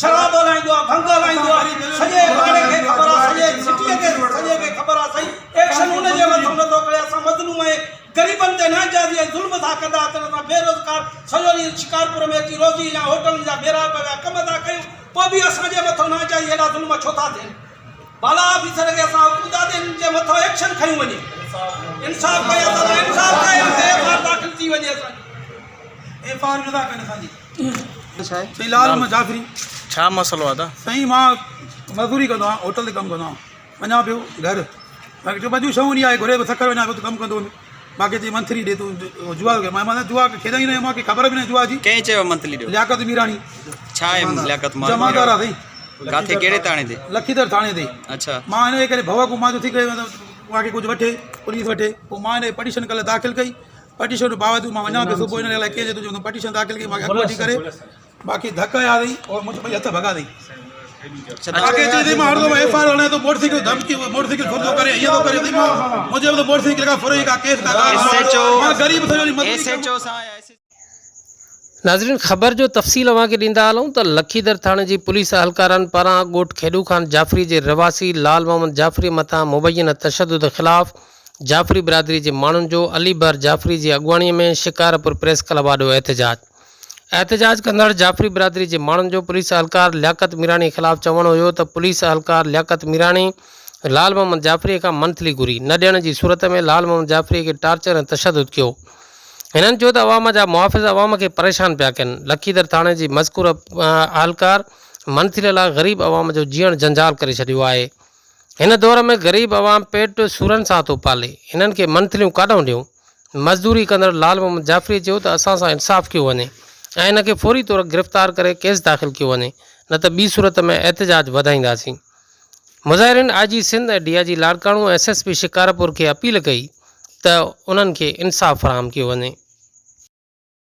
شراب هلائيندو آ ڀنگ هلائيندو آ سڄي پاڙي کي خبر آ سڄي سٽي کي سڄي کي خبر آ سائين ايڪشن ان جي مٿان نٿو ڪري اسان مظلوم ۽ غريبن تي ناانجازي ۽ ظلم ٿا ڪندا اچن اسان بيروزگار سڄو ڏينهن شڪارپور ۾ اچي روزي يا هوٽلن جا ڀيرا پيا ڪم ٿا ڪيون پوء به اسان جي مٿان ناانجازي ايڏا ظلم ڇو ٿا ٿين بالا آفيسر کي اسان حڪم ٿا ڏين جي مٿان ايڪشن کنيو وڃي انصاف ڪيو اسان سان انصاف ڪيو ايف آر داخل ٿي وڃي اسان جي ايف آر نٿا ڪن اسان جي سائين لال محمد جعفري ڇا مسئلو آ ادا؟ سائين مان مزدوري ڪندو آهيان هوٽل تي ڪم ڪندو آهيان وڃان پيو گهر باقي جو ٻه شيون آهي گهري سکر وڃان پيو ته ڪم ڪندو وڃ باقي چي منٿلي ڏي تون جوا ٿو مان مان جوا کيڏان ئي نه مون کي خبر به نه جوا جي ڪنهن چيو منٿلي ڏيو؟ لياقت ميراڻي ڇا آهي لياقت مار جمعدار آ سائين ڪاٿي ڪهڙي ٿاڻي تي؟ لکيدر ٿاڻي تي اڇا مان هن جي ڪري ڀؤ کان مان جو ٿي ڪري مان کي ڪجهه وٺي پوليس وٺي پوء مان هن جي پٽيشن ڪلهه داخل ڪئي پٽيشن باوجود مان وڃان پيو صبح هن الائي ڪنهن جي تنهنجو پٽيشن داخل ڪئي مان کي اڳ وٺي ڪري باقي ڌڪ هنيا اٿئي اور منهنجو ٻئي هٿ ڀڳا اٿئي باقي چئي ٿي مان هڙدو ايف I R هڻي ٿو موٽر سائيڪل ڌمڪي موٽر سائيڪل ڦر ٿو ڪري ائين ٿو ڪري مان منهنجي ته موٽر سائيڪل کان ڦري ڪا ڪيس ڪا مان غريب ٿيو ايس ايچ او سان ايس ناظرين خبر جو تفصيل اوهان کي ڏيندا هلون ته لکيدر ٿاڻي جي پوليس اهلڪارن پاران ڳوٺ کيڏو خان جعفري جي رهواسي لال محمد جعفري مٿان مبينه تشدد خلاف جعفري برادري جي ماڻهن جو علي بحر جعفري جي اڳواڻي ۾ شڪارپور پريس ڪلب آڏو احتجاج احتجاج ڪندڙ جعفري برادري جي ماڻهن جو پوليس اهلڪار لياقت ميراڻي خلاف چوڻ هيو ته پوليس اهلڪار لياقت ميراڻي لال محمد جعفري کان منٿلي گهري نه ڏيڻ جي صورت ۾ لال محمد جعفري کي ٽارچر ۽ تشدد ڪيو. هنن چيو ته عوام جا محافظ عوام کي پريشان پيا ڪن، لکيدر ٿاڻي جي مذڪوره اهلڪار منٿلي لاء غريب عوام جو جيئڻ جنجال ڪري ڇڏيو آهي، هن دور ۾ غريب عوام پيٽ سورن سان ٿو پالي، هنن کي منٿليون ڪاڏانهن ڏيون؟ مزدوري ڪندڙ لال محمد جعفري چيو ته اسان سان انصاف ڪيو وڃي ۽ هن کي فوري طور گرفتار ڪري ڪيس داخل ڪيو وڃي نه ته ٻي صورت ۾ احتجاج وڌائينداسين. مظاهرين I G Sindh ۽ D I G Larkana ۽ S S P Shikarpur کي اپيل ڪئي ته انهن کي انصاف فراهم ڪيو وڃي.